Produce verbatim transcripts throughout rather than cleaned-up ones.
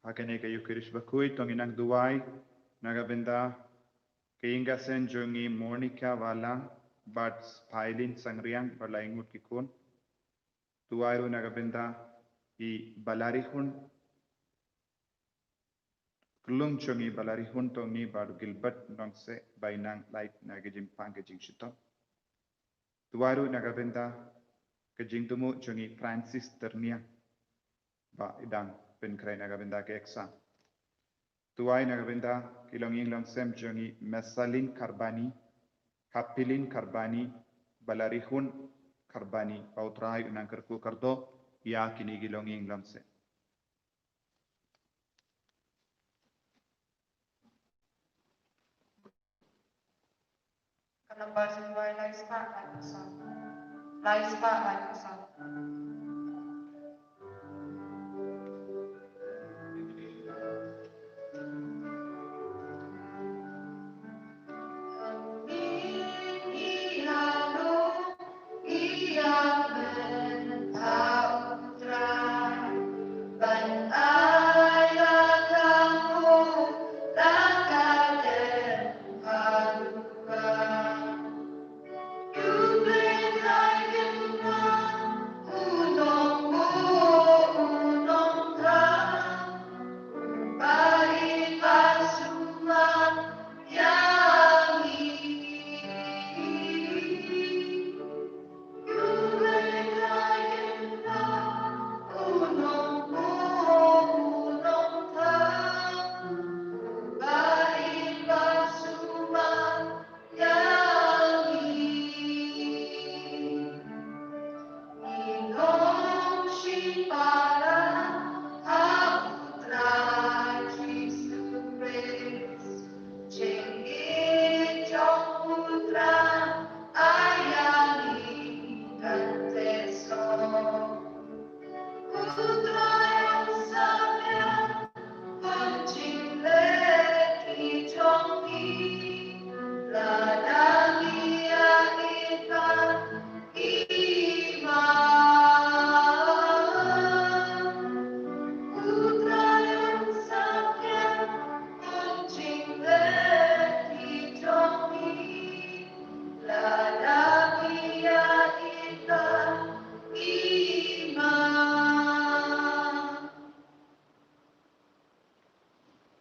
Ha kane ka Eucharist bakhuid to ngin nang duwai na ka bynta ka ïing ka sem jong i Monica Wala bad Pailin Sangriang bad lai ngut ki khun. Duwai ruh na ka bynta i Balarihun, klum jong i Balarihun Tony bad Gilbert Nongse ba i nang lait na ka jingpang ka jingshitom. Duwai ruh na ka bynta ka jingthmu jong i Francis Terniang ba i dang pynkhreh na ka bynta ka exam. Duwai na ka bynta ki longïing longsem jong i Mesalin Karbani, Hapilin Karbani, Balarihun Karbani, ba U Trai un nang kyrkhu kyrdoh ïa kine ki longïing longsem. Ka nambar jingduwai lai spah lai phew saw. Lai spah lai phew saw.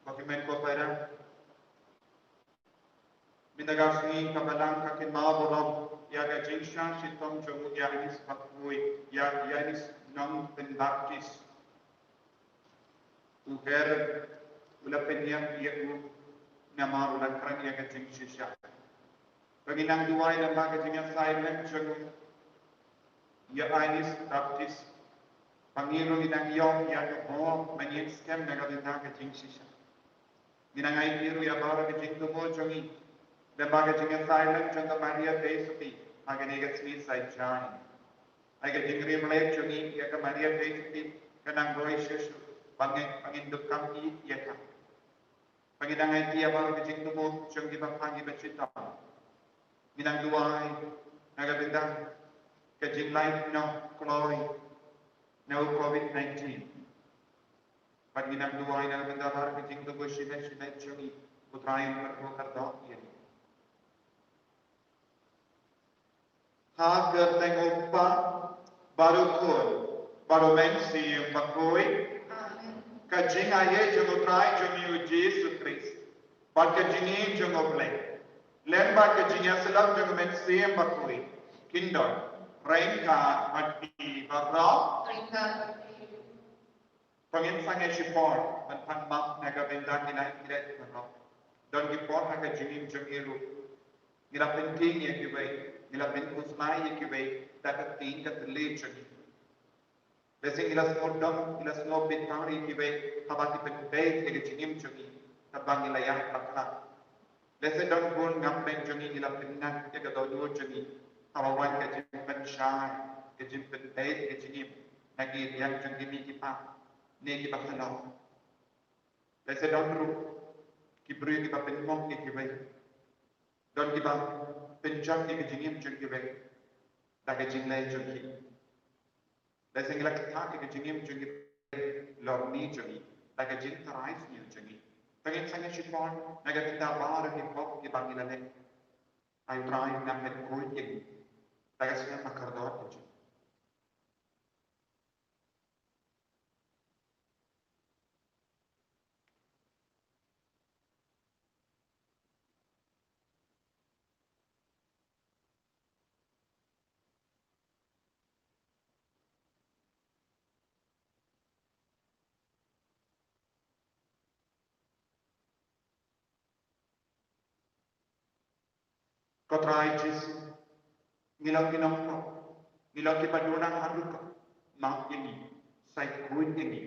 Ba ki mei ko para. Mynta ka sngi ka Balang ka kynmaw burom ïa ka jingshah shitom jong u Ïanis bakhuid, ïa Ïanis nongpynbaptis. U Herod u la pynïap ïa u namar u la kren ïa ka jingshisha. Ba ngin nang duwai lyngba ka jingïasaid lem jong u Ïanis Baptis. Ba ngi ruh ngin nang ïoh ïa ka bor ban ïeng skhem na ka bynta ka jingshisha. Ngin nang aiti ruh ïa baroh ka jingthmu jong ngi lyngba ka jingïasaid lem jong ka Maria Theisotti ha kane ka sngi Saitjaiñ. Ai ka jingriewblei jong ngi ïa ka Maria Theisotti ka nang roi shuh shuh ba ngin, ba ngin dup kam ïa ka. Ba ngin nang aiti ïa baroh ka jingthmu jong kiba pang kiba shitom. Ngin nang duwai na ka bynta ka jinglait noh kloi na u Covid nineteen. Bad ngin nang duwai na ka bynta baroh ka jingthmu shimet shimet jong ngi, U Trai un kyrkhu kyrdoh ïa ngi. Ha ka kyrteng u Kpa bad u Khun bad u Mynsiem Bakhuid. Amen. Ka jingaiei jong U Trai jong ngi U Jisu Khrist bad ka jingim jong U Blei lem bad ka jingïasyllok jong U Mynsiem Bakhuid kin don ryngkat bad phi baroh. Ryngkat bad phi. To ngin sangeh shipor ban pan map na ka bynta ki lait ki lait baroh. Don ki por ha ka jingim jong ngi ruh ngi la pyntieng ïa kiwei, ngi la pynkhuslai ïa kiwei da ka ktien ka thylliej jong ngi. Lehse ngi la sngewdom, ngi la sngewbitar ïa kiwei haba ki pynbeit ïa ka jingim jong ngi, kaba ngi la ïaid bakla. Lehse don bun ngam beiñ jong ngi, ngi la pynngat ïa ka dohnud jong ngi haba wan ka jingpynshai, ka jingpynbeit ïa ka jingim na ki liang jong ki mei ki pa ne kiba halor. Lehse don ruh ki briew kiba pynmong ïa kiwei. Don kiba pynjot ïa ka jingim jong kiwei da ka jingleh jong ki. Lehse ngi la ktah ïa ka jingim jong ngi, lorni jong ngi, da ka jingtharai sniew jong ngi. To ngin sngewsih shipor na ka bynta baroh ki pop kiba ngi la leh. Ai Trai, nang peit khuid ïa ngi da ka snem bakordor ka jong ngi. Ko Trai Jisu, ngi long ki nongpop, ngi long kiba duna haduh ka, map ïa ngi, sai khuid ïa ngi,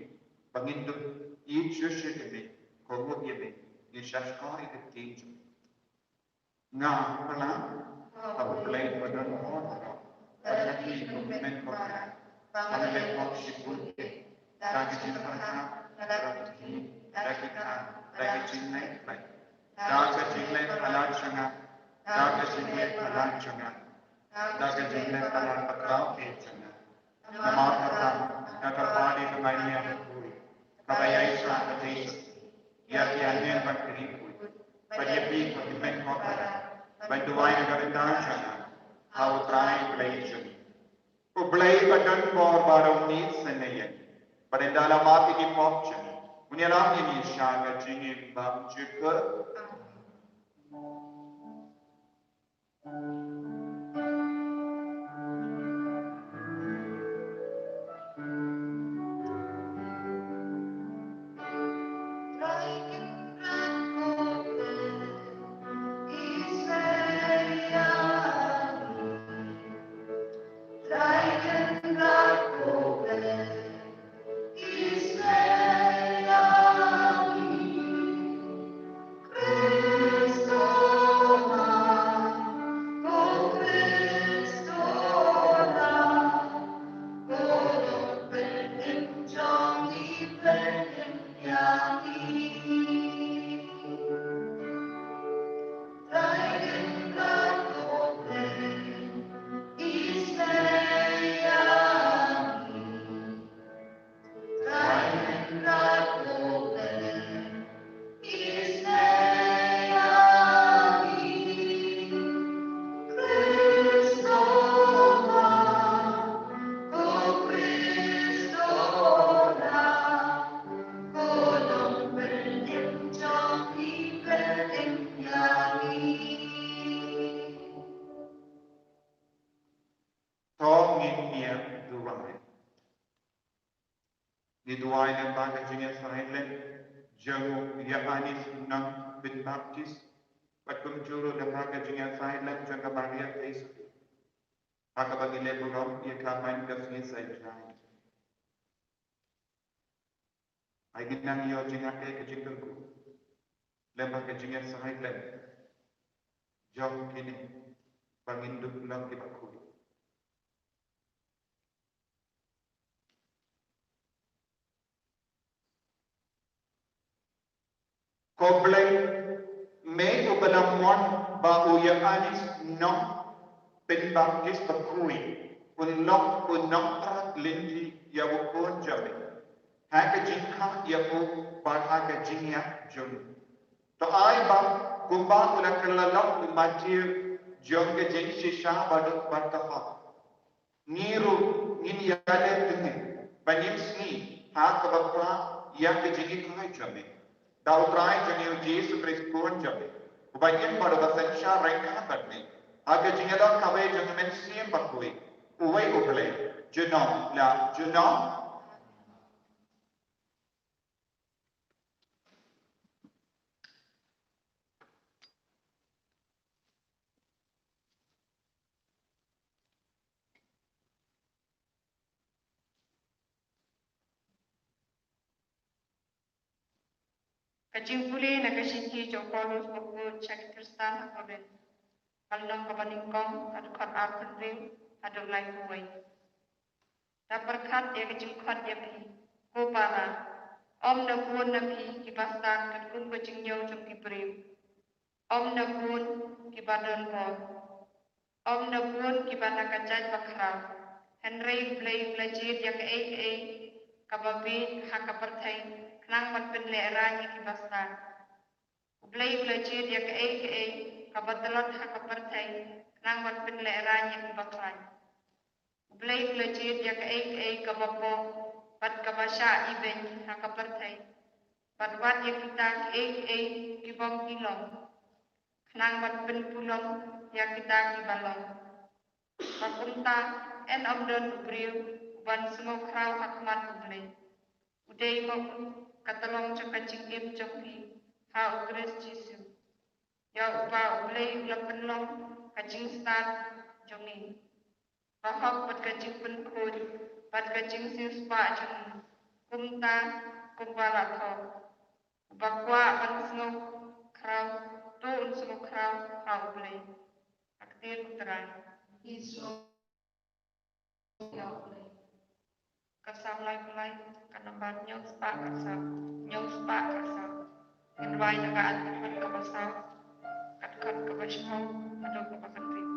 ba ngin duh ïeit shuh shuh ïa me, kohnguh ïa me, ngin shahshkor ïa ka ktien jong me. Nga pala, ha U Blei ba don bor, ba la ïakhih kum u hynmen ko Trai, ba nga la leh pop shibun, da ka jingpyrkhat, da ka jingkynmaw, da ka jingkynmaw, da ka jingleh palat jong nga, da ka jingleh palat jong nga, da ka jingleh palat ba khraw jong nga. Namar kata, nga kyrpad ïa ka Maria bakhuid, kaba ïaishah ka jingïeit ïa ki anien bad ki ri khuid, bad ïa phi ko hynmen ko para, ban duwai na ka bynta jong nga ha U Trai Blei jong ngi. U Blei ba don bor baroh un isynei ïa ngi, bad ynda la map ïa ki pop jong ngi, un ïalam ïa ngi sha ka jingim bymjukut. To ngin ïa duwai. Ngi duwai lyngba ka jingïasaid lem jong u Ïoannis u nongpynbaptis, bad kumjuh ruh lyngba ka jingïasaid lem jong ka Maria Theisotti, ha kaba ngi leh burom ïa ka man ka sngi Saitjaiñ. Ai ngi nang ïoh jingïakynduh ka jingkyrkhu lyngba ka jingïasaid lem jong kine, ba ngin duh long kiba khuid. Ko Blei, me uba la mon ba u Ïoannis nongpynbaptis bakhuid un long u nongpyrkhat lynti ïa u Khun jong me ha ka jingkha ïa u bad ha ka jingïap jong u. To ai ba kumba u la kylla long u martir jong ka jingshisha baroh bad ka hok, ngi ruh ngin ïaleh tynrai ban ïeng sngi ha kaba khraw ïa ka jinghikai jong me. Da U Trai jong ngi U Jisu Khrist Khun jong me, uba im bad uba synshar ryngkat bad me ha ka jingïalang kawei jong U Mynsiem Bakhuid, uwei U Blei, junom la junom. Ka jingpule na ka shithi jong u Paulus bakhuid sha ki Khristan ha Korinth, ka lynnong kaba nyngkong, ka dkhot arphew hynriew haduh laiphew wei. Da pyrkhat ïa ka jingkhot ïa phi, ko para, ym na bun na phi kiba sah katkum ka jingñiew jong ki briew. Ym na bun kiba don bor. Ym na bun kiba na ka jait bakhraw. Hynrei U Blei u la jied ïa kaei kaei kaba bieit ha ka pyrthei, khnang ban pynlehraiñ ïa kiba slem. U Blei u la jied ïa kaei kaei kaba tlot ha ka pyrthei, khnang ban pynlehraiñ ïa kiba khlaiñ. U Blei u la jied ïa kaei kaei kaba pop bad kaba shah ibeiñ ha ka pyrthei, bad wat ïa kita kiei kiei kibym ki long, khnang ban pynpulom ïa kita kiba long. Ba kumta, yn ym don u briew uban sngewkhraw ha khmat U Blei. U dei mo ka tyllong jong ka jingim jong phi ha U Khrist Jisu. Ïa uba U Blei u la pynlong ka jingstad jong ngi, ba hok bad ka jingpynkhuid bad ka jingsiewspah jong ngi, kumta kumba la thoh: Uba kwah ban sngewkhraw, to un sngewkhraw ha U Blei. Ka ktien U Trai. Ka Salm laiphew lai, ka nambar hynñiew spah khatsaw, hynñiew spah khatsaw. Ngan wai na ka dkhot kaba saw, ka dkhot kaba shiphew haduh kaba khathynriew.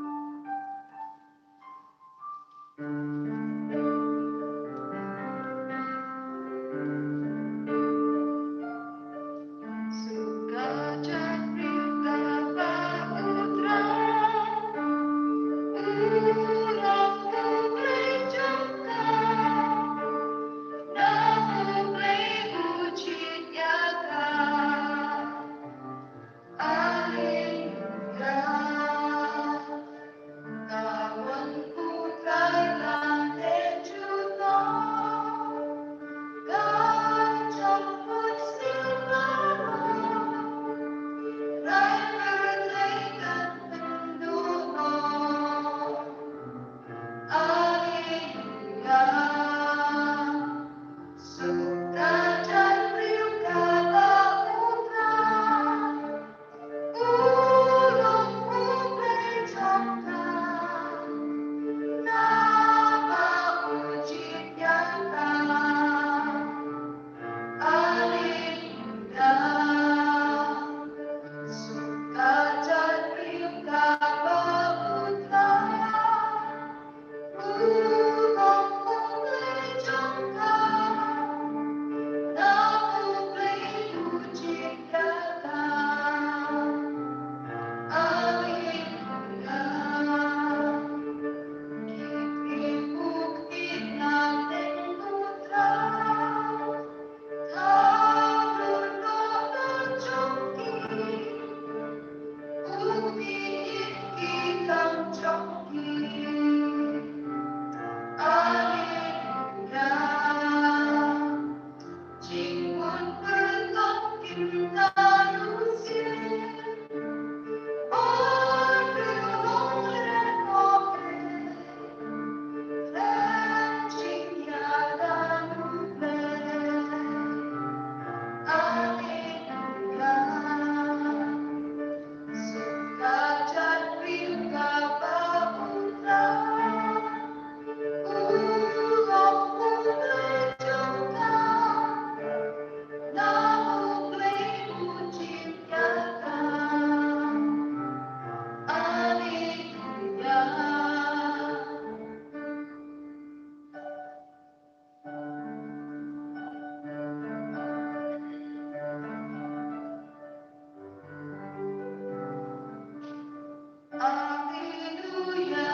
Alleluia,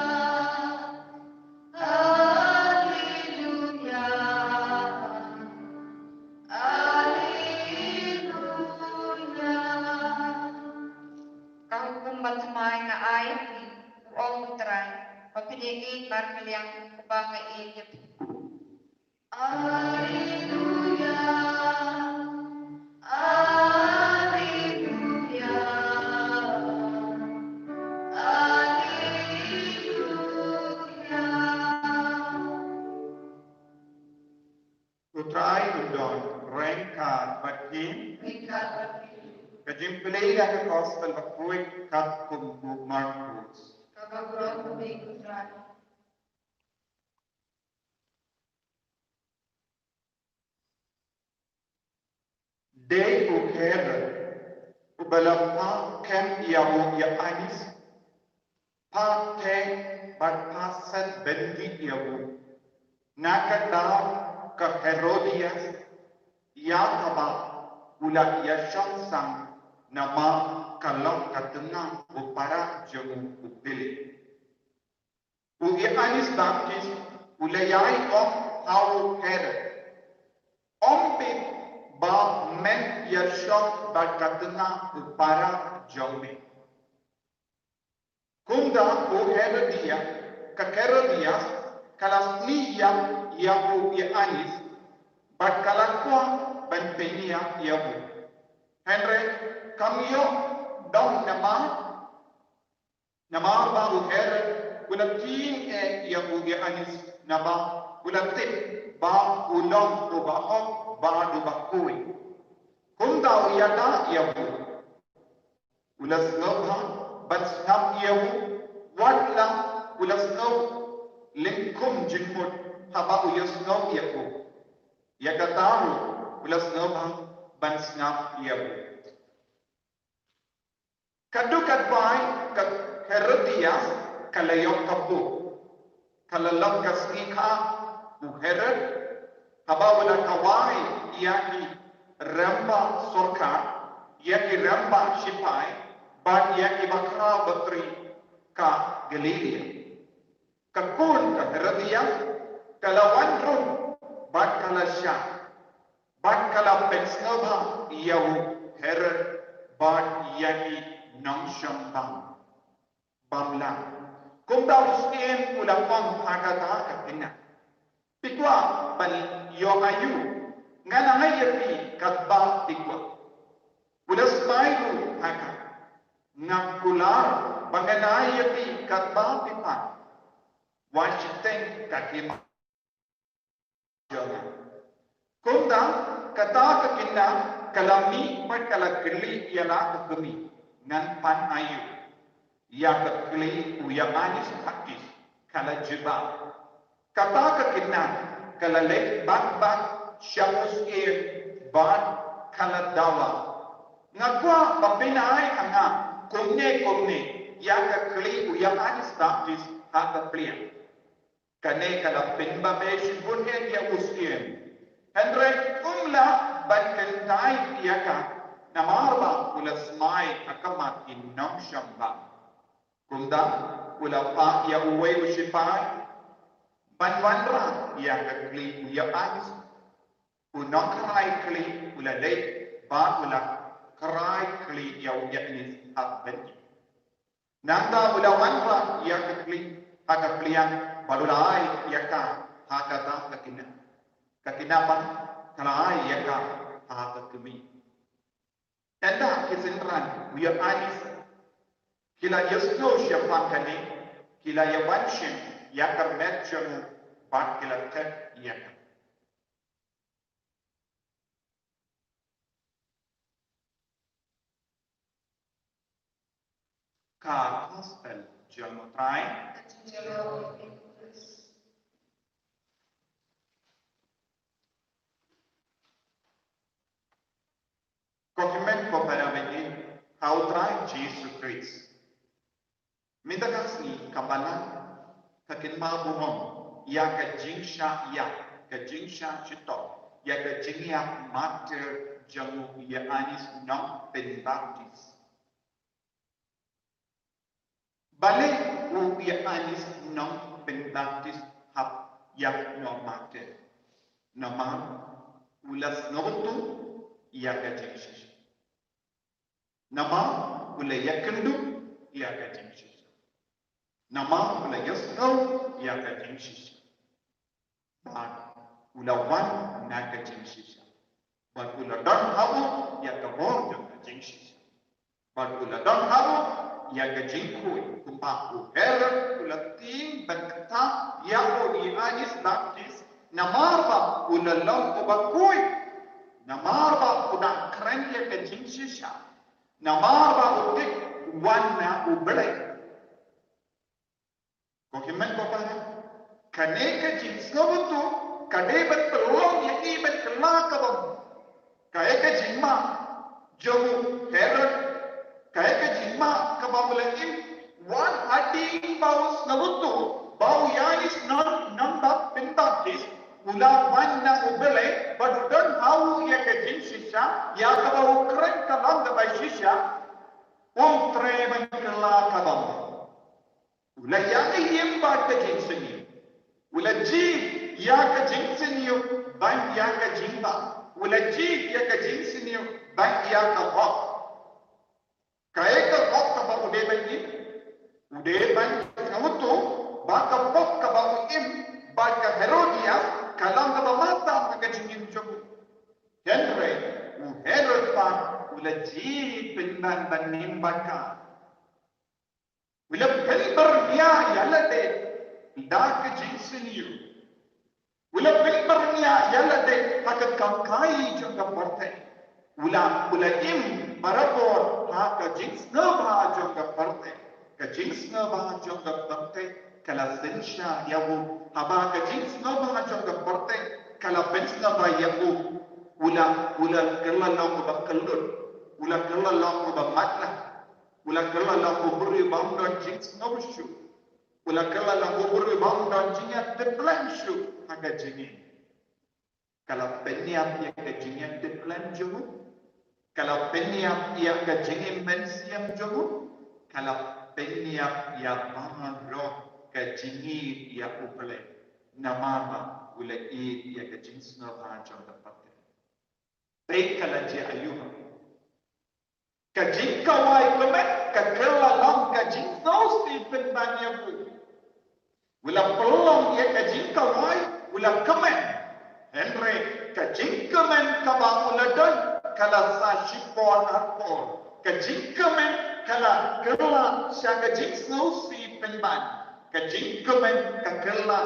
alleluia, alleluia. Ka hukum ba thymmai nga ai ïa phi, u ong U Trai, ba phin ïaieit markylliang uba nga ïeit ïa phi. Alleluia, alleluia, alleluia. U Trai u don ryngkat bad phi. Ryngkat bad phi. Ka jingpule ïa ka gospel bakhuid katkum u Markus. Kaba bun kumne, U Trai. Dei u Herod uba la phah kem ïa u ïa Annas, phah theh bad phah set byndi ïa u. Na ka daw ka Herodias, ïa kaba u la ïashong sang namar ka long ka tnga u para jong u Philip. U Ïoannis Baptist u la ïai ong ha u Herod, ym bit ba men ïashong bad ka tnga u para jong me. Kumta u Herodias, ka Herodias, ka la sni ïa, ïa u Ïoannis, bad ka la kwah ban pynïap ïa u. Hynrei kam ïoh dong namar, namar ba u Herod u la tieng eh ïa u Ïoannis naba u la tip ba u long uba hok bad uba khuid. Kumta u ïada ïa u. U la sngewbha ban sngap ïa u, wat la u la sngew lyngkhum jingmut haba u ïohsngew ïa u. Ïa kata ruh u la sngewbha ban sngap ïa u. Katto katne ka Herodias ka la ïoh ka buh. Ka la long ka sngi kha u Herod, haba u la kawei ïa ki rangbah sorkar, ïa ki rangbah shipai, bad ïa ki bakhraw batri ka Galilaia. Ka khun ka Herodias ka la wan rung bad ka la shah, bad ka la pynsngewbha ïa u Herod bad ïa ki nongshong bam. Bamlang. Kumta u syiem u la ong ha kata ka khynnah, phi kwah ban ïoh aïu? Ngan ai ïa phi katba phi kwah. U la smai ruh ha ka, nga kular ba ngan ai ïa phi katba phi pan. Wat shiteng ka khima jong nga. Kumta kata ka khynnah ka la mih bad ka la kylli ïa la ka kmie, ngan pan aïu? Ïa ka kylli u Ïoannis Baptist ka la jubab. Kata ka khynnah ka la leit bak bak sha u syiem bad ka la dawa, nga kwah ba phin ai ha nga kumne kumne ïa ka kylli u Ïoannis Baptist ha ka pliang. Kane ka la pynbam eh shibun eh ïa u syiem. Hynrei um lah ban kyntait ïa ka namar ba u la smai ha khmat ki nongshong bam. Kumta u la phah ïa uwei u shipai ban wanrah ïa ka kylli u Ïoannis. U nongkrai kylli u la leit bad u la krai kylli ïa u Ïoannis ha ka bynta. Nangta u la wanrah ïa ka kylli ha ka pliang bad u la ai ïa ka ha kata ka khynnah. Ka khynnah pat ka la ai ïa ka ha ka kmie. Ynda ki synran u Ïoannis ki la ïohsngew shaphang kane, ki la ïawan shim ïa ka met jong u bad ki la thep ïa ka. Ka Gospel jong u Trai. Ko hynmen ko para bangeit ha u Trai Jisu Khrist. Mynta ka sngi ka balang ka kynmaw burom ïa ka jingshah ïap, ka jingshah shitom, ïa ka jingïap martir jong u Ïoannis Nongpynbaptis. Balei u Ïoannis Nongpynbaptis hap ïap noh martir? Namar u la sngewthuh ïa ka jingshisha. Namar u la ïakynduh ïa ka jingshisha. Namar u la ïohsngew ïa ka jingshisha. Bad u la wan na ka jingshisha. Bad u la don hapoh ïa ka bor jong ka jingshisha. Bad u la don hapoh ïa ka jingkhuid, kumba u Herod u la tieng ban ktah ïa u Ïoannis Baptis, namar ba u la long uba khuid, namar ba u da kren ïa ka jingshisha, namar ba u tip u wan na U Blei. Ko hynmen ko para, kane ka jingsngewthuh ka dei ban pynlong ïa ngi ban kylla ka bym. Kaei ka jingma jong u Herod, kaei ka jingma kaba u la im, wat hadien ba u sngewthuh ba u Ïoannis Nongpynbaptis u la wan na u Blei, bad u don ha u ïa ka jingshisha, ïa kaba u kren ka long kaba shisha, um treh ban kylla kaba. U la ïa ka ïing bad ka jingsniew. U la jied ïa ka jingsniew ban ïa ka jingbam. U la jied ïa ka jingsniew ban ïa ka hok. Kaei ka hok kaba u dei ban im? U dei ban sngewthuh ba ka pop kaba u im bad ka Herodia ka long kaba matam ha ka jingim jong u. Hynrei u Herod pat u la jied pynban ban im bad ka. U la pynbyrngia ïa lade da ka jingsniew. U la pynbyrngia ïa lade ha ka kam kai jong ka pyrthei. U la, u la im barabor ha ka jingsngewbha jong ka pyrthei. Ka jingsngewbha jong ka pyrthei ka la synshar ïa u. Haba ka jingsngewbha jong ka pyrthei ka la pynsngewbha ïa u, u la, u la kylla long uba kyllut. U la kylla long uba matlah. U la kylla long u briew bym don jingsngew shuh. U la kylla long u briew bym don jingïatiplem shuh ha ka jingim. Ka la pynïap ïa ka jingïatiplem jong u. Ka la pynïap ïa ka jingim mynsiem jong u. Ka la pynïap ïa baroh ka jingïeit ïa U Blei. Namar ba u la ïeit ïa ka jingsngewbha jong ka pyrthei. Te ka la jia aïu? Ka jingkawai kmen ka kylla long ka jingsngewsih pynban ïa u. U la pynlong ïa ka jingkawai, u la kmen. Hynrei ka jingkmen kaba u la don ka la sah shipor arpor. Ka jingkmen ka la kylla sha ka jingsngewsih pynban. Ka jingkmen ka kylla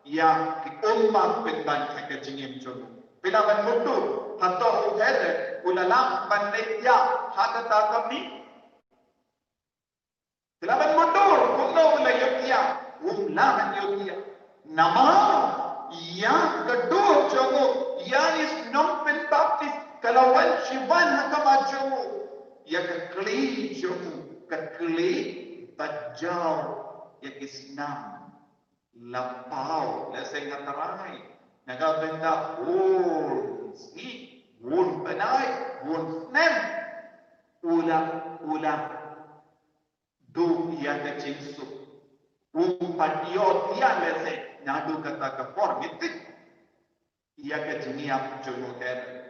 ïa ki ummat pynban ha ka jingim jong u. Phi lah ban mutdur, hato u Herod u la lah ban leit ïa ha kata ka miet? Phi lah ban mutdur, kumno u la ïoh ïa? Um lah ban ïoh ïa. Namar ïa ka dur jong u, ïa i shnong pynbaptis, ka la wan shiwan ha khmat jong u. Ïa ka kli jong u, ka kli ba jaw ïa ki snam. La paw, lehse nga trai, na ka bynta bun sngi, bun bnai, bun snem. U la, u la duh ïa ka jingsuk. Um pat ïoh ïa, lehse naduh kata ka por ngi tip ïa ka jingïap jong u Herod.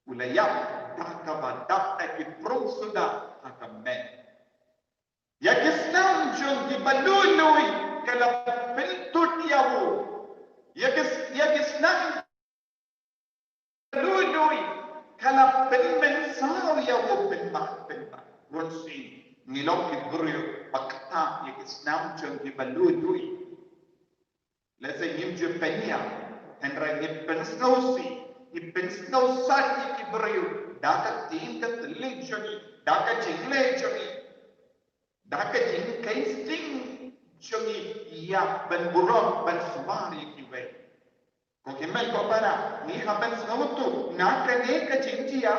U la ïap da kaba dap da ki prung suda ha ka met. Ïa ki snam jong ki ba lui lui ka la pyntut ïa u. Ïa ki, ïa ki snam lui lui ka la pynmynsaw ïa u pynban pynban. Bun sien ngi long ki briew ba ktah ïa ki snam jong ki ba lui lui. Lehse ngim ju pynïap, hynrei ngi pynsngewsih, ngi pynsngewsat ïa ki briew da ka ktien ka thylliej jong ngi, da ka jingleh jong ngi, da ka jingkheiñ sting jong ngi ïa ban burom ban sumar ïa kiwei. Ko hynmen ko para, ngi hap ban sngewthuh na kane ka jingjia,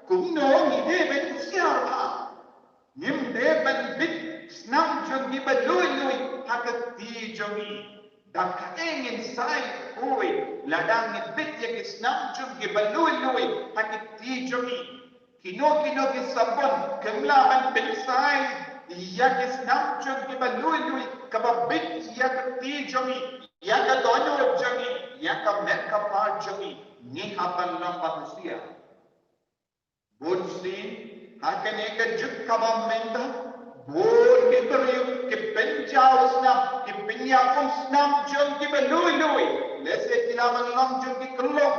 kumno ngi dei ban husiar bha. Ngim dei ban bit snam jong ki ba lui lui ha ka kti jong ngi. Da kaei ngin sai, hooid, lada ngi bit ïa ki snam jong ki ba lui lui ha ki kti jong ngi. Kino kino ki sabon kim lah ban pynsai ïa ki snam jong ki ba lui lui kaba bit ïa ka kti jong ngi, ïa ka dohnud jong ngi, ïa ka met ka phad jong ngi. Ngi hap ban long ba husiar. Bun sien ha kane ka juk kaba mynta, bun ki briew ki pynjaw snam, ki pynïap um snam jong ki ba lui lui. Lehse ki la ban long jong ki kyllung.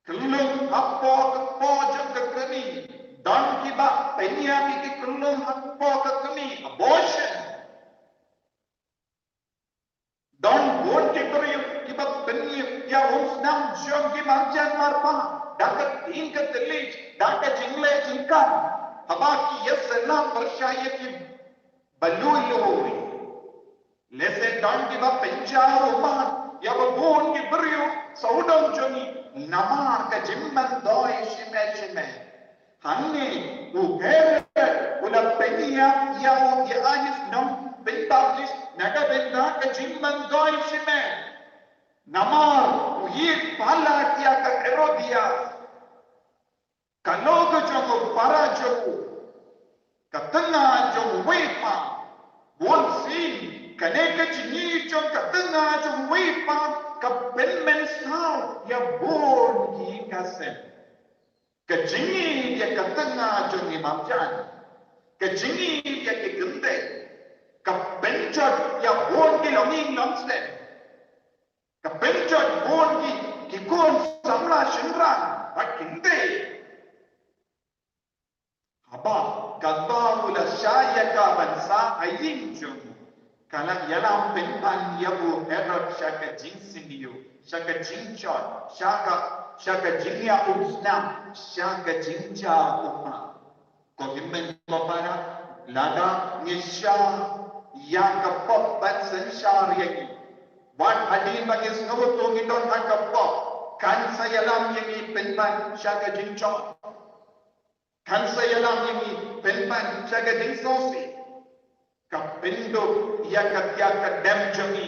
Kyllung hapoh ka kpoh jong ka kmie. Don kiba pynïap ïa ki kyllung hapoh ka kmie, abortion. Don bun ki briew kiba pynïap ïa um snam jong ki marjan marpa da ka ktien ka thylliej, da ka jingleh jingkam. Haba ki ïasyllok pyrshah ïa ki ba lui lui. Lehse don kiba pynjaw ummat ïa ba bun ki briew sawdong jong ngi namar ka jingmyntoi shimet shimet. Hangne u Herod u la pynïap ïa u Ïoannis Nongpynbaptis na ka bynta ka jingmyntoi shimet. Namar u ïeit palat ïa ka Herodias, ka lok jong u para jong u, ka tnga jong uwei pa. Bun sien kane ka jingïeit jong ka tnga jong uwei pa ka pynmynsaw ïa bun ki ka sem. Ka jingïeit ïa ka tnga jong i Mawjat, ka jingïeit ïa ki kynthei, ka pynjot ïa bun ki longïing longsem. Ka pynjot bun ki, ki khun samla shynrang bad kynthei. Haba katba u la shah ïa ka ban sah ha ïing jong u, ka la ïalam pynban ïa u Herod sha ka jingsniew, sha ka jingjot, sha ka, sha ka jingïaumsnam, sha ka jingjaw ummat. Ko hynmen ko para, lada ngi shah ïa ka pop ban synshar ïa ngi, wat hadien ba ngi sngewthuh ngi don ha ka pop, kan sa ïalam ïa ngi pynban sha ka jingjot. Kan sa ïalam ïa ngi pynban sha ka jingsngewsih. Ka pynduh ïa ka tiar ka dem jong ngi.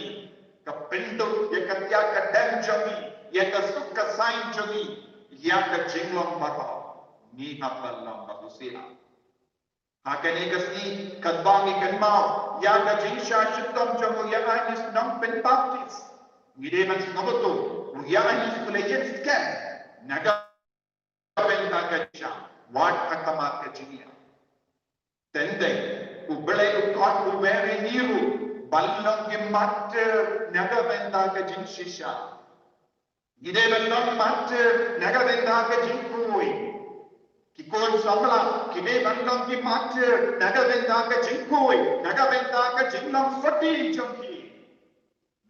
Ka pynduh ïa ka tiar ka dem jong ngi, ïa ka suk ka saiñ jong ngi, ïa ka jinglong baroh. Ngi hap ban long ba husiar. Ha kane ka sngi, katba ngi kynmaw ïa ka jingshah shitom jong u Ïoannis Nongpynbaptis, ngi dei ban sngewthuh u Ïoannis u la ïeng skhem na ka bynta ka jingshah, wat ha khmat ka jingïap. Teng teng u Blei u khot u Mary Nyiru ban long ki martyr na ka bynta ka jingshisha. Ngi dei ban long martyr na ka bynta ka jingkhuid. Ki khun samla ki dei ban long ki martyr na ka bynta ka jingkhuid, na ka bynta ka jinglong sotti jong ki.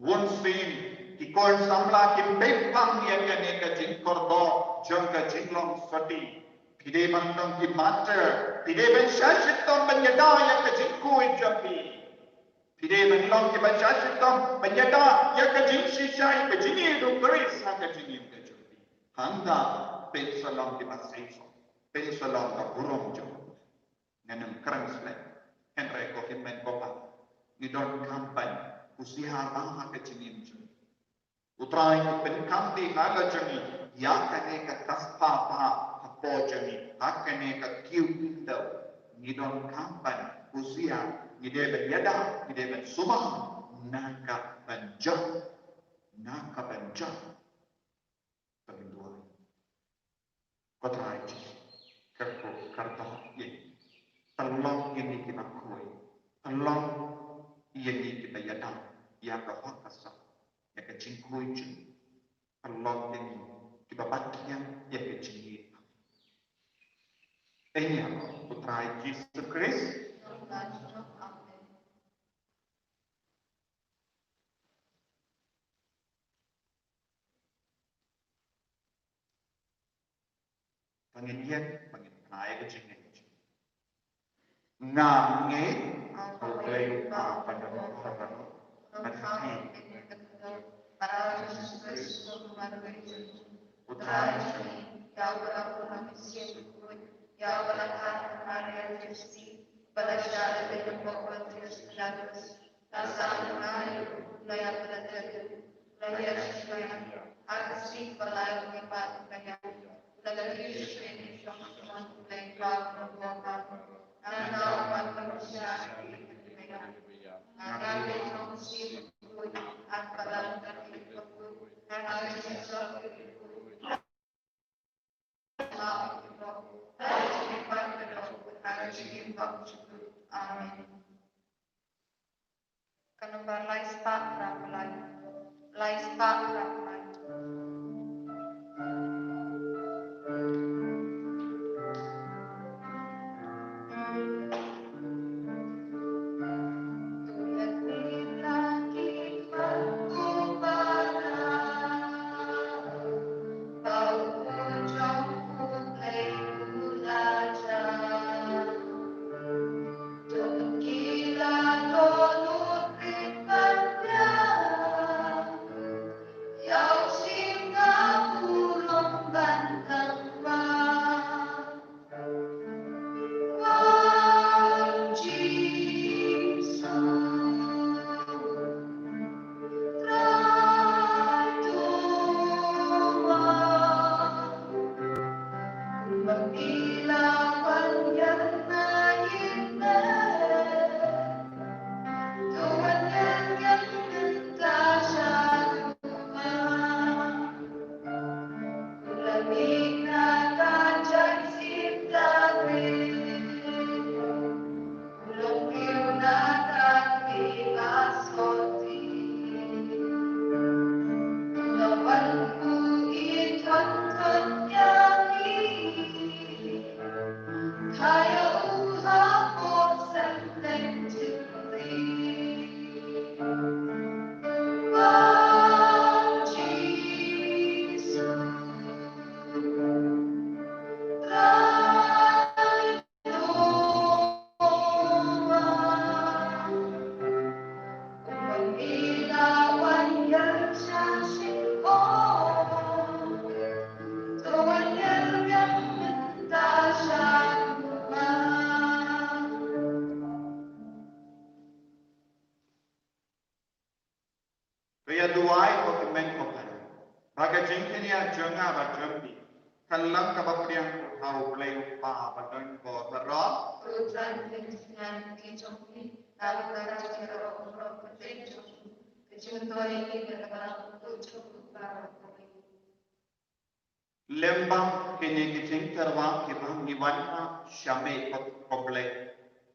Bun sien ki khun samla kim peit lang ïa kane ka jingkordor jong ka jinglong sotti. Phi dei ban long ki martyr, phi dei ban shah shitom ban ïada ïa ka jingkhuid jong phi. Phi dei ban long kiba shah shitom ban ïada ïa ka jingshisha, ïa ka jingïeit u Khrist ha ka jingim ka jong phi. Hangta phin sa long kiba seisoh, phin sa long ka burom jong u Ngan ym kren slem. Hynrei ko hynmen ko pa, ngi donkam ban husiar bha ha ka jingim jong ngi. U Trai u pynkham te ha la jong ngi ïa kane ka taspah bha hapoh jong ngi, ha kane ka kiew khyndew. Ngi donkam ban husiar, ngi dei ban ïada, ngi dei ban sumar na ka ban jot, na ka ban jot. Ba ngin duwai. Ko Trai Jisu, kyrkhu kyrdoh ïa ngi. Pynlong ïa ngi kiba khuid. Pynlong ïa ngi kiba ïada ïa ka hok ka sap, ïa ka jingkhuid jong ngi. Pynlong ïa ngi kiba bat ïa, ïa ka jingïeit. Ïa ngi ha u Trai Jisu Khrist. Amen. Ba ngin ïeng, ba ngin pynai ka jingngeit. Nga ngeit ha U Blei Uba Badonbor, Uba Mynsiem, Trai Jisu Khrist, U Trai jong ngi, ïa uba la bun ha ka mynsiem bakhuid, ïa uba la khot da ka Maria Theisotti, ba la shah lade lyngba u Pontius Pilatus, la sah lyngba u, la ïap, la leit ha ïing, la ïaishah, ha ka sngi kaba lai, u la ïapat, u la ïap, u la kiew sha ka ïing jong U Blei Kpa Badonbor. Nangta u wan ban bishar ïa ki ba ïap. Nga ngeit ha U Mynsiem Bakhuid, ha ka Balang Katholik bakhuid, ha ka jingsuk bakhuid. Amen. Ka nombar lai spah phra phew lai. Lai spah phra phew lai. Ïa duwai ko kmen ko para. Ba ka jingkynmaw jong nga bad jong phi kan long kaba pdiang ha U Blei U Kpa badonbor baroh. Lem bad kine ki jingtyrwa kiba ngi wanrah sha me ko, ko Blei,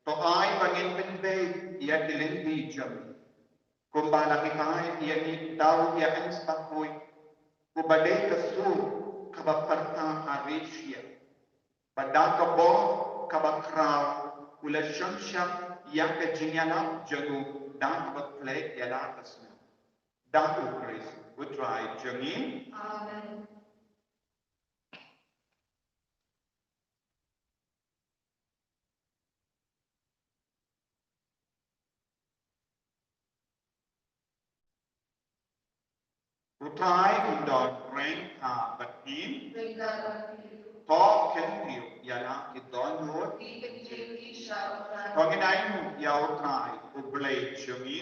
to ai ba ngin pynbeit ïa ki lynti jong ngi. Kumba la hikai ïa ngi da u Ïainspah Khuid, uba dei ka sur kaba pyrta ha riewsyiap, bad da ka bor kaba khraw u la shon shap ïa ka jingïalap jong u da kaba plie ïa la ka snam. Da U Khrist U Trai jong ngi. Amen. U Trai un don ryngkat bad phi. To khyndiat ïa la ki dohnud. To ngin ainguh ïa U Trai U Blei jong ngi.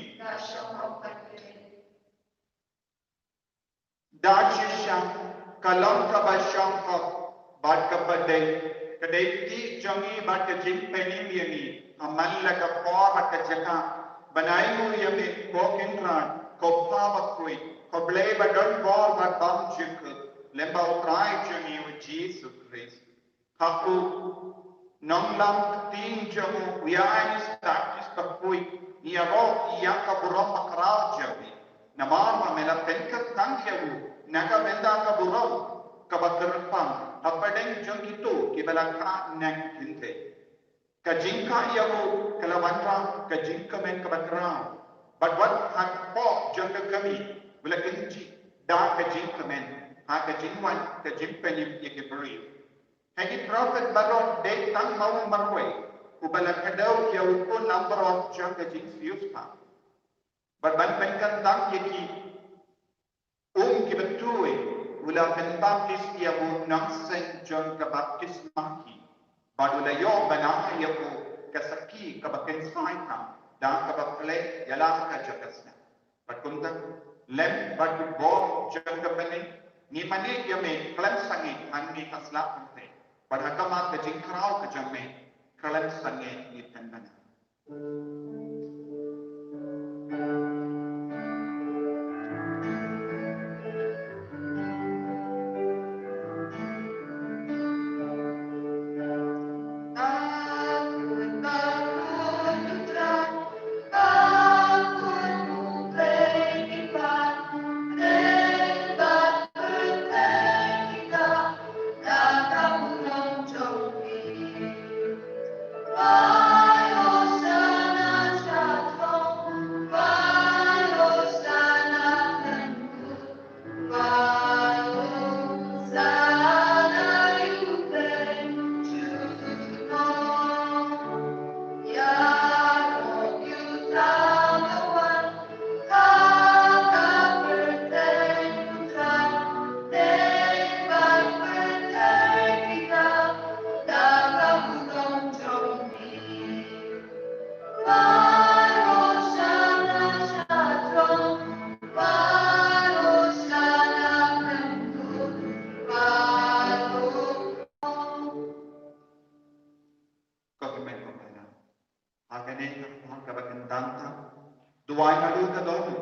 Da shisha ka long kaba shongkun bad kaba dei, ka dei ka kti jong ngi bad ka jingpynim ïa ngi ha man la ka por bad ka jaka, ban ainguh ïa me ko Kynrad, ko Kpa bakhuid, ko Blei badonbor bad bymjukut, lem bad U Trai jong ngi U Jisu Khrist. Ha u nonglam ktien jong u Ïainspah Khuid ngi ïaroh ïa ka burom bakhraw jong me, namar ba me la pynkyntang ïa u na ka bynta ka burom kaba kyrpang hapdeng jong kito kiba la kha na ki kynthei. Ka jingkha ïa u ka la wanrah ka jingkmen kaba khraw, bad wat hapoh jong ka kmie u la kynjih da ka jingkmen ha ka jingwan ka jingpynim ïa ki briew. Ha ki prophet baroh dei tang ma u marwei uba la kdew ïa u khun lamroh jong ka jingsiewspah. Bad ban pynkyntang ïa ki um kiba tuid u la pynbaptis ïa u nongseng jong ka baptisma khih, bad u la ïoh ban ai ïa u ka sakhi kaba kynsai tam da kaba plie ïa la ka jong ka snam. Bad kumta lem bad u bor jong ka bneng ngi mane ïa me khlem sangeh hangne ha sla pyrthei, bad ha khmat ka jingkhraw ka jong me khlem sangeh ngi pynbna. Ko hynmen ko para. Ha kane ka por kaba kyntang tam, duwai naduh ka dohnud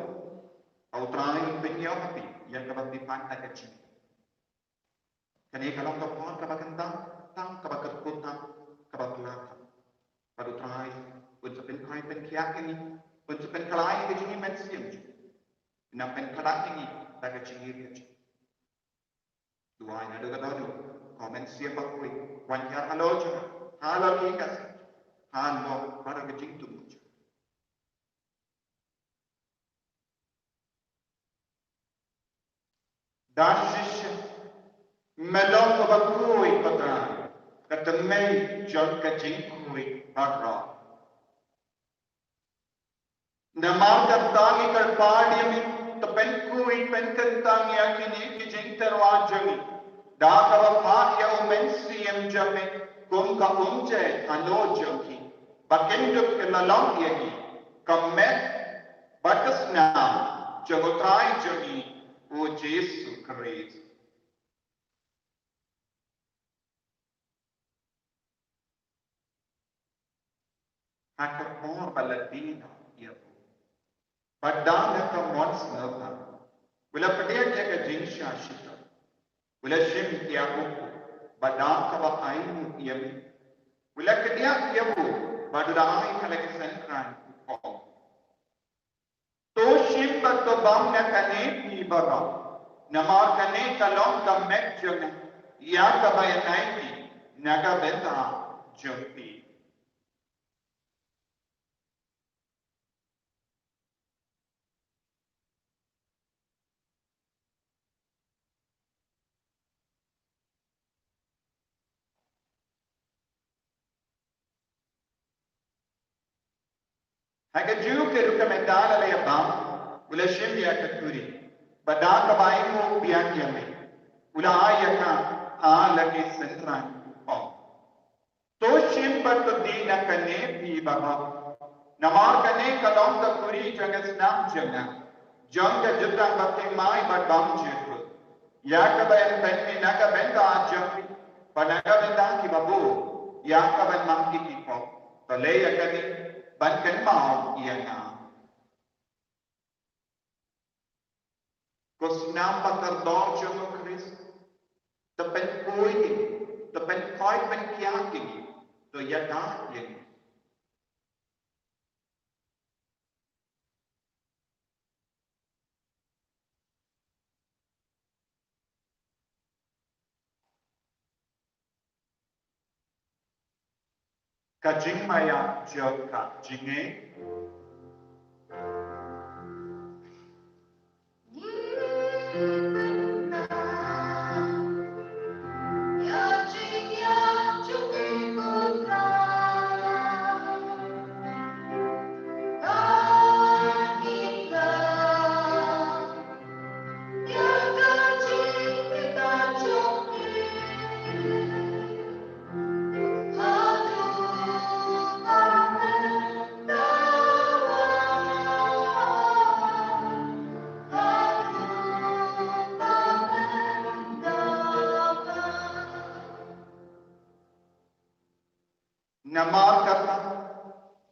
ba U Trai un pynïoh ha phi ïa kaba phi pan da ka jingim. Kane ka long ka por kaba kyntang, tang kaba kyrkhu, tang kaba pla. Bad U Trai un sa pynkhiah pynkhiah ïa ngi, un sa pynkhlaiñ ïa ka jingim mynsiem jong ngi, nang pynkhlaiñ ïa ngi da ka jingim ka jingim. Duwai naduh kata ruh, ko Mynsiem Bakhuid, wan hiar halor jong nga, halor ki kynsan, halor baroh ka jingthmu jong nga. Da shisha me long kaba khuid, Kpa, ka tymmen jong ka jingkhuid baroh. Namar kata ngi kyrpad ïa me, to pynkhuid pynkyntang ïa kine ki jingtyrwa jong ngi da kaba phah ïa U Mynsiem jong me kum ka umjait halor jong ki, ba kin dup kin long ïa ngi ka met bad ka snam jong U Trai jong ngi, U Jisu Khrist. Ha ka por ba la die noh ïa u, bad da la ka mon sngewbha, u la pdiang ïa ka jingshah shitom, u la shim ïa u, bad da kaba ainguh ïa me, u la kdiah ïa u, bad u la ai ha la ki synran, u ong: To shim bad to bam na kane phi baroh, namar kane ka long ka met jong nga, ïa kaba ïa ai phi na ka bynta jong phi. Ha kajuh ka rukom mynta la ïa bam, u la shim ïa ka kuri, bad da kaba ainguh biang ïa me, u la ai ïa ka ha la ki synran, u ong: To shim bad to die na kane phi baroh, namar kane ka long ka kuri jong ka snam jong nga, jong ka jutang bathymmai bad bymjukut, ïa kaba ïa pynmih na ka bynta jong phi bad na ka bynta kiba bun, ïa kaban mang ki ki pop. To leh ïa kane ban kynmaw ïa nga. Ko snam ba kordor jong U Khrist, to pynkhuid ïa ngi, to pynkhuid pynkhiah ïa ngi, to ïada ïa ngi. Ka jingmaïa jong ka jingngeit. Namar kata,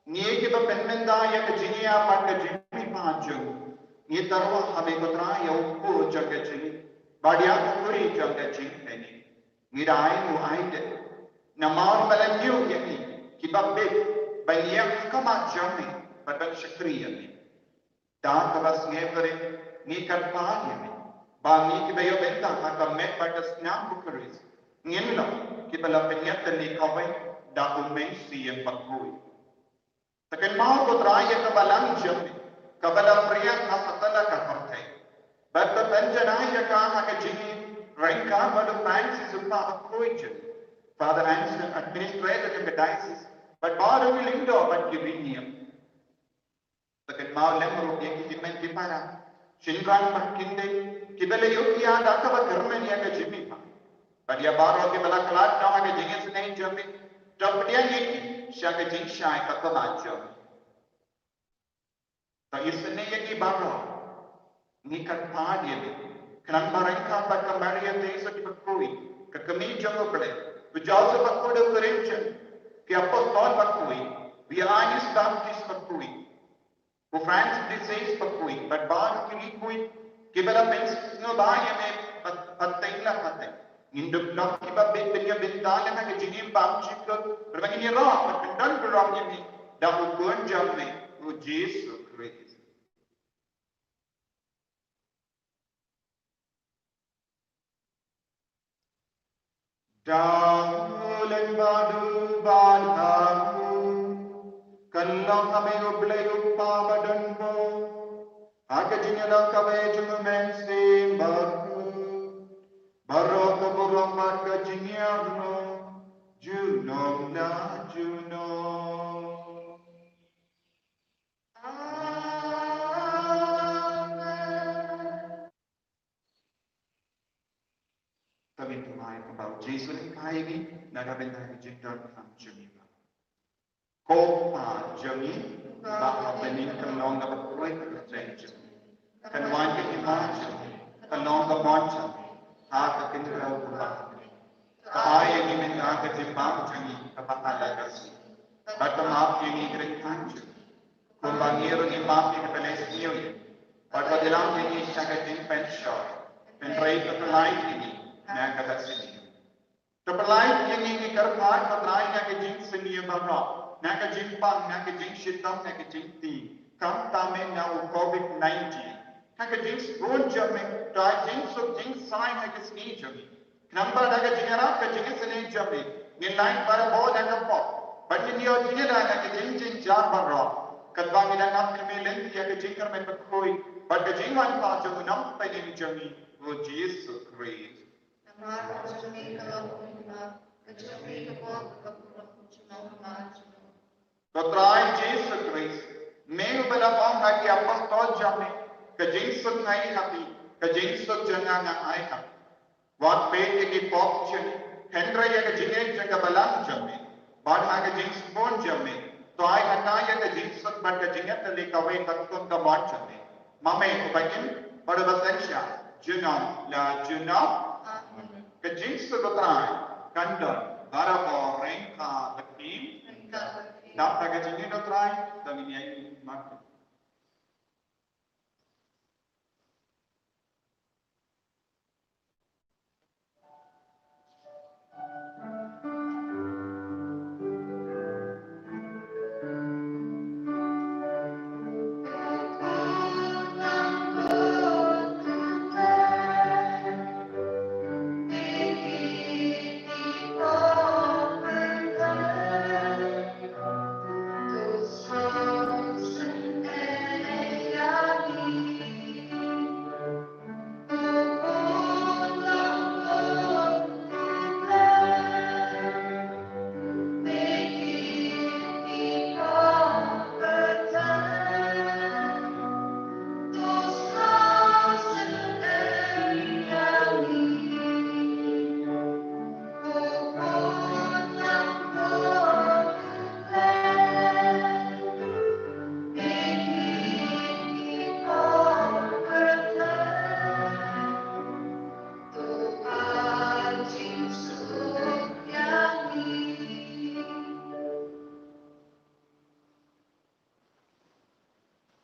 ngi kiba pynmynta ïa ka jingïap bad ka jingmihpat jong ngi, ngi tyrwa ha me ko Trai ïa u kpu jong ka jingim bad ïa u kuri jong ka jingpynim. Ngi da ainguh aïu de, namar ba la ñiew ïa ngi kiba bit ban ïeng ha khmat jong me bad ban shakri ïa me. Da kaba sngewbha ngi kyrpad ïa me ba ngi kiba ïoh bynta ha ka met bad ka snam U Khrist, ngin long kiba la pynïatylli kawei da U Mynsiem Bakhuid. To kynmaw ko Trai ïa ka balang jong me kaba la pyrshah ha satlak ka pyrthei, bad to pynjanai ïa ka ha ka jingim ryngkat bad u Francis u kpa bakhuid jong ngi, Father Anselm, administrator jong ka diocese, bad baroh ki lyngdoh bad ki riewniam. To kynmaw lem ruh ïa ki hynmen ki para, shynrang bad kynthei kiba la ïoh ïa da kaba kyrmen ïa ka jingmihpat bad ïa baroh kiba la khlad noh ha ka jingisynei jong me. To pdiang ïa ki sha ka jingshai ka kyrmen jong me. To isynei ïa ki baroh, ngi kyrpad ïa me, khnang ba ryngkat bad ka Maria Theisotti bakhuid, ka kmie jong U Blei, u Joseph bakhuid u kyrmen jong ngi, ki apostol bakhuid, u Ïoannis Baptist bakhuid, u Francis de Sales bakhuid bad baroh ki riewkhuid kiba la pynsngewbha ïa me pat-, pateng la pateng, Ngin dup long kiba bit bynta bynta lem ha ka jingim bymjukut, namar ngin ïaroh bad kyndon burom ïa me da u Khun jong me, u Jisu Khrist. Da u lyngba duh bad ha u, kan long ha me u Blei u Kpa badonbor, ha ka jingïada kaba jong u Mynsiem Bakhuid, baroh ka burom bad ka jingïaroh, junom la junom. Amen. To ngin duwai kumba u Jisu u lyngkha ïa ngi na ka bynta ka jingdonkam jong ngi. Ko Kpa jong ngi ba ha bneng, kan long kaba kyrkhu ïa ka kyrteng jong me. Kan wan ka hima jong me, kan long ka mon jong me ha ka khyndew kumba ha bneng. Ai ïa ngi mynta ka jingbam jong ngi kaba ha la ka sngi. Bad to map ïa ngi ki ryngkat jong ngi, kumba ngi ruh ngi map ïa kita kiba la sniew ïa ngi. Bad wat ïalam ïa ngi sha ka jingpynshoi, hynrei to pyllait ïa ngi na kata ka sniew. To pyllait ïa ngi, ngi kyrpad, ko Trai, na ka jingsniew baroh, na ka jingpang, na ka jingshitom, na ka jingtieng, khamtam na u Covid nineteen. Ha ka jingsbun jong me, to ai jingsuk jingsaiñ ha ka sngi jong ngi. Khnang ba da ka jingïarap, ka jingisynei jong me, ngin lait barabor da ka pop, bad ngin ïoh jingïada na ka jingjynjar baroh, katba ngi dang ap kyrmen lynti ïa ka jingkyrmen bakhuid bad ka jingwan kpa jong u Nongpynim jong ngi, u Jisu Khrist. Namar ka jong me ka long ka hima, ka jong me ka pop, ka burom, junom la junom. Ko Trai Jisu Khrist, me uba la ong ha ki apostol jong me, ka jingsuk nga ai ha phi, ka jingsuk jong nga nga ai ha phi. Wat peit ïa ki pop jong ngi, hynrei ïa ka jingngeit jong ka balang jong me, bad ha ka jingsbun jong me, to ai hangta ïa ka jingsuk bad ka jingïatylli kawei katkum ka mon jong me. Ma me uba im bad uba synshar junom la junom. Amen. Ka jingsuk u Trai kan don barabor ryngkat bad phi. Dap da ka jingngeit u Trai, to ngin ïaid markhmat.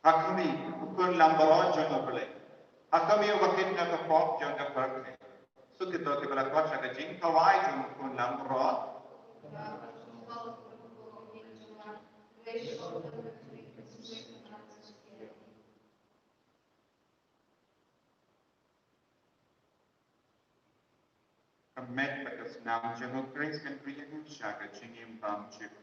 Ha khmih, u khun langbrot jong U Blei. Ha khmih, uba kit na ka pop jong ka pyrthei. Suk ito kiba la khot sha ka jingkhawai jong u khun langbrot. Ka met bad ka snam jong U Khrist kan pynïaid sha ka jingim bymjukut.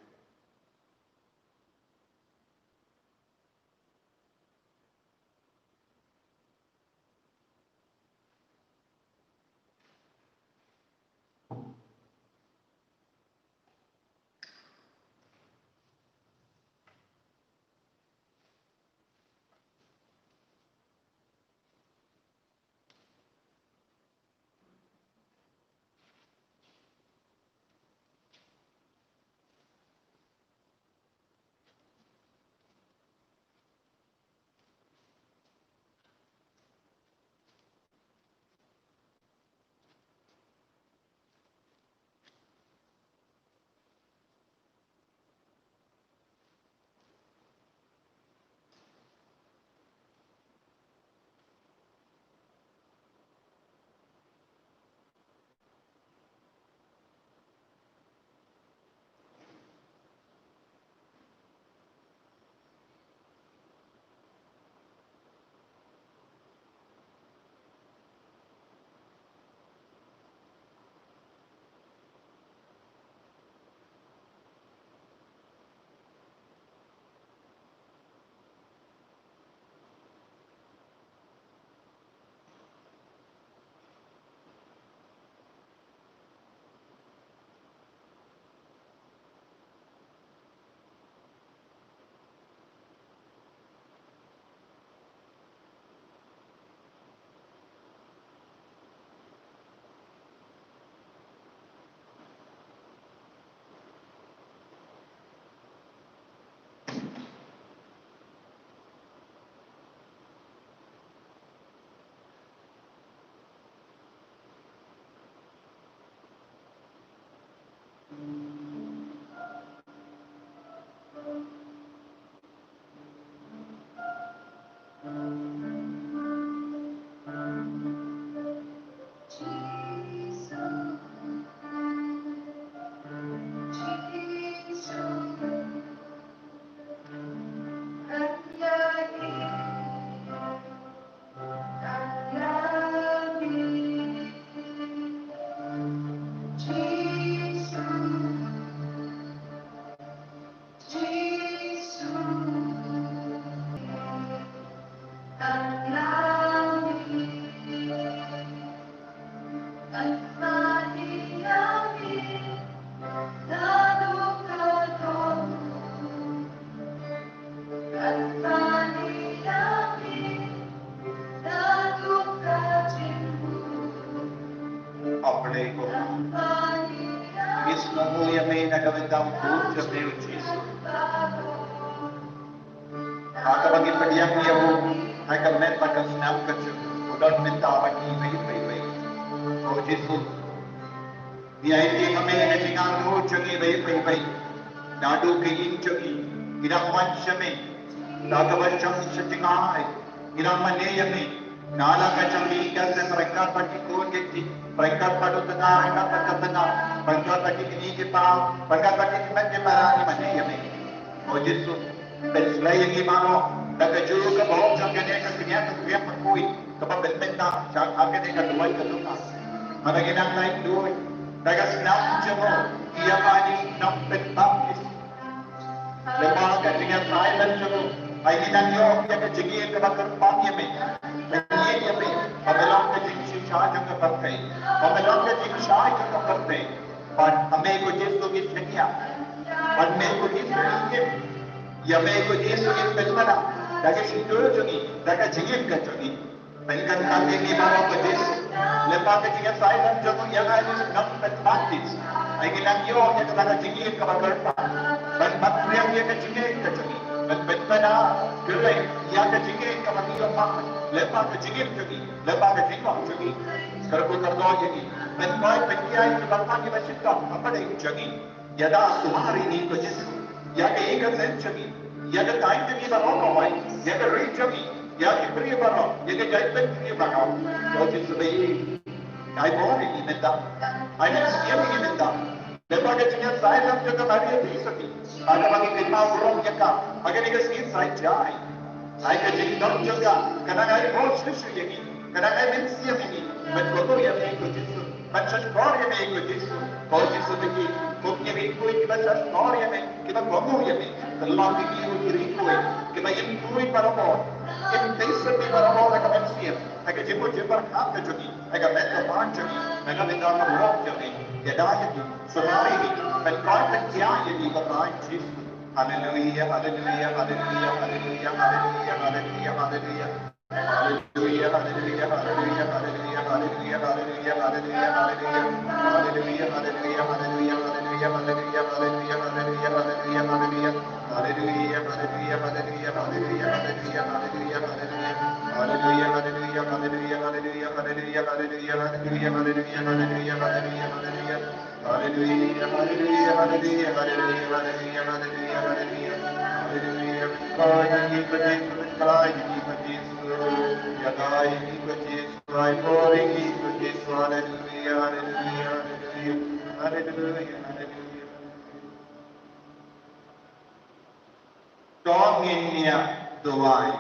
Ngi sngewnguh ïa me na ka bynta u khun jong me u Jisu. Ha kaba ngi pdiang ïa u ha ka met bad ka snam ka jong u, u don mynta bad ngi iwei pa iwei. O Jisu, ngi aiti ha me ka jingangnud jong ngi iwei pa iwei. Naduh ki ïing jong ngi, ngi dang wan sha me da kaba shong sha jngai. Ngi dang mane ïa me na la ka jong ngi ka sem, ryngkat bad ki khun ki kti, ryngkat bad u tnga, ryngkat bad ka tnga, ryngkat bad ki kmie ki kpa, ryngkat bad ki kmen ki para, ngi mane ïa me. O Jisu, pynslei ïa ngi baroh da kajuh ka bor jong kane ka kñia ka kñia bakhuid kaba pynbeit sha kane ka duwai ka jong nga. Haba ngi dang lait duh da ka snam jong u, ïa ma ngi nongpynbaptis. Lyngba ka jingïasaid jong u, ai ngi nang ïoh ïa ka jingïeit kaba kyrpang ïa me. Ngi ïeit ïa me ba me long ka jingshisha jong ka pyrthei, ba me long ka jingshai jong ka pyrthei. Bad ha me ko Jisu ngi shaniah, bad me ko Jisu ngi im. Ïa me ko Jisu ngi pynbna da ka shyntur jong ngi, da ka jingim ka jong ngi. Pynkyntang ïa ngi baroh ko Jisu lyngba ka jingïasaid jong u ïa ngi nongpynbaptis. Ai ngi nang ïoh ïa kata ka jingïeit kaba kyrpang ban ban pdiang ïa ka jingïeit ka jong ngi, ban pynbna kyrleng ïa ka jingïeit kaba ngi ïoh lyngba ka jingim jong ngi, lyngba ka jinglong jong ngi. Kyrkhu kyrdoh ïa ngi, pynpoi pynkhia ïa kiba tang ïa ka shitom ha pdeng jong ngi. Ïada sumar ïa ngi ko Jisu, ïa ka ïing ka sem jong ngi, ïa ka thaiñ jong ngi baroh kawei, ïa ka ri jong ngi, ïa ki briew baroh, ïa ka jaitbynriew baroh. Ko Jisu ba ïeit, ai bor ïa ngi mynta, ai mynsiem ïa ngi mynta. Lyngba ka jingïasaid jong ka Maria Theisotti, ha kaba ngi kynmaw burom ïa ka ha kane ka sngi Saitjaiñ. Ai ka jingdon jong ka ka nang ai bor shuh shuh ïa ngi, ka nang ai mynsiem ïa ngi. Ban kohnguh ïa me ko Jisu, ban shahshkor ïa me ko Jisu. Ko Jisu ba ïeit, kum ki ri khuid kiba shahshkor ïa me, kiba kohnguh ïa me, pynlong ïa ngi ki ri khuid kiba im khuid barabor, im tei syrti barabor ha ka mynsiem, ha ka jingmut jingpyrkhat ka jong ngi, ha ka met ka pan jong ngi, ha ka bynta ka burom jong ngi. Ïada ïa ngi, sumar ïa ngi, pynkoit pynkhia ïa ngi ko Trai Jisu. Haleluia, haleluia, haleluia, haleluia, haleluia, haleluia, haleluia. Haleluia, haleluia, haleluia, haleluia, haleluia, haleluia, haleluia, haleluia. Haleluia, haleluia, haleluia, haleluia, haleluia, haleluia, haleluia, haleluia, haleluia. Haleluia, haleluia, haleluia, haleluia, haleluia, haleluia, haleluia, haleluia. Haleluia, haleluia, haleluia, haleluia, haleluia, haleluia, haleluia, haleluia, haleluia, haleluia, haleluia. Haleluia, haleluia, haleluia, haleluia, haleluia, haleluia, haleluia. Haleluia, pynkylla ïa ngi ko Jisu, pynkylla ïa ngi ko Jisu. Ïada ïa ngi ko Jisu, ai bor ïa ngi ko Jisu. Haleluia, haleluia, haleluia, haleluia, haleluia. To ngin ïa duwai.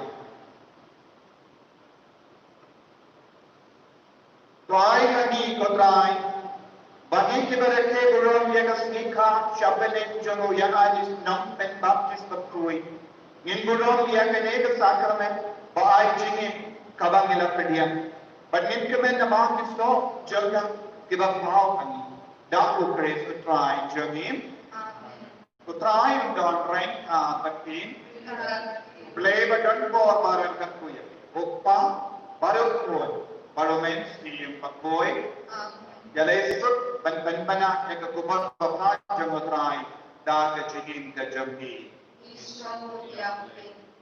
To ai ha ngi ko Trai, ba ngi kiba rakhe burom ïa ka sngi kha sha bneng jong u Ïoannis Nongpynbaptis bakhuid, ngin burom ïa kane ka sakramen ba ai jingim kaba ngi la pdiang. Bad ngin kmen namar ki soh jong ka kiba paw ha ngi. Da U Khrist U Trai jong ngi. Amen. U Trai un don ryngkat bad phi. U Blei ba don bor un don ryngkat bad phi. U Kpa bad U Khun bad U Mynsiem Bakhuid. Amen. Ïaleh suk ban pynbna ïa ka khubor babha jong U Trai da ka jingim ka jong phi.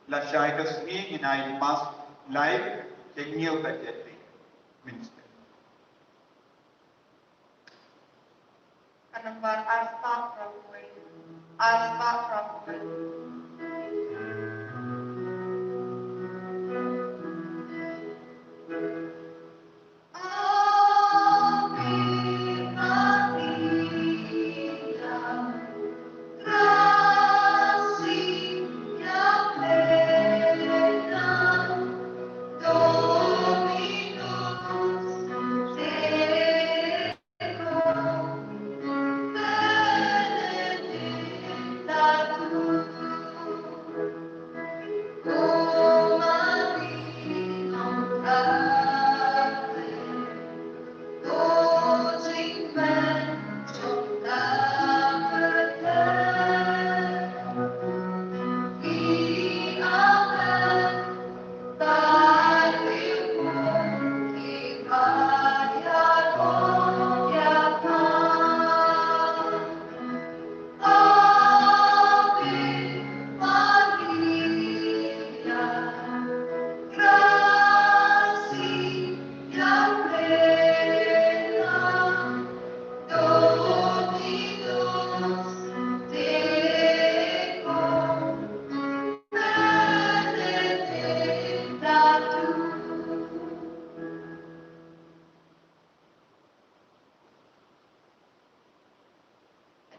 Lashai ka sngi ngin ai mass live, te ngin ïa ka jingim. Mynsiem. Ka nambar arspah phra phew wei. Arspah phra phew wei.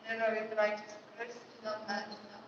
Ngi ïaroh ïa u Trai Jisu Khrist, ki nonghikai jong ngi.